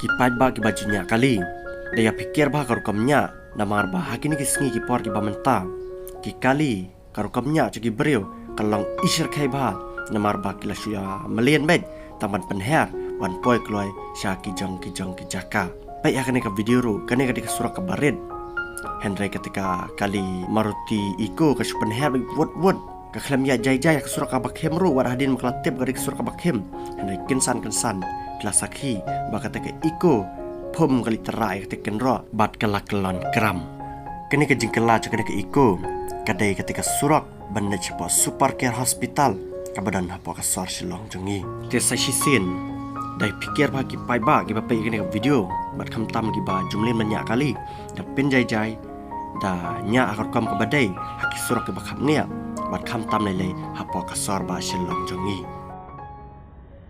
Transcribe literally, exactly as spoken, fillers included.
Ki paidbah kiba ju ñiah kali, da ïa pyrkhat bha ka rukom ñiah, namar ba ha kine ki sngi ki por kiba mynta, ki kali, ka rukom ñiah jong ki briew ka long ishyrkhei bha, namar ba ki la shu ïa mlien beit tang ban pynher, ban poi kloi sha ki jong ki jong ki jaka. Peit ha kane ka video ruh, kane ka dei ka surok kaba rit. Hynrei kata ka kali Maruti Eeco ka shu pynher beit wut wut. Ka khlem ïaid jai jai ha ka surok kaba khim ruh, wat hadien ba ka la tip ka dei ka surok kaba khim. Hynrei kynsan kynsan ki la sakhi ba kata ka Eeco phum kali tyrrah ïa kata ka kynroh bad ka la kyllon kram. Kane ka jingkylla jong kane ka Eeco ka dei kata ka surok ban leit shapoh Super Care Hospital kaba don hapoh ka sor Shillong jong ngi. Te sa shisien, da ïa pyrkhat bha ki paidbah kiba peit ïa kane ka video bad khamtam kiba ju mlien ban ñiah kali, da pynjai jai, da ñiah ha ka rukom kaba dei ha ki surok kiba khapngiah bad khamtam lei lei hapoh ka sor ba Shillong jong ngi.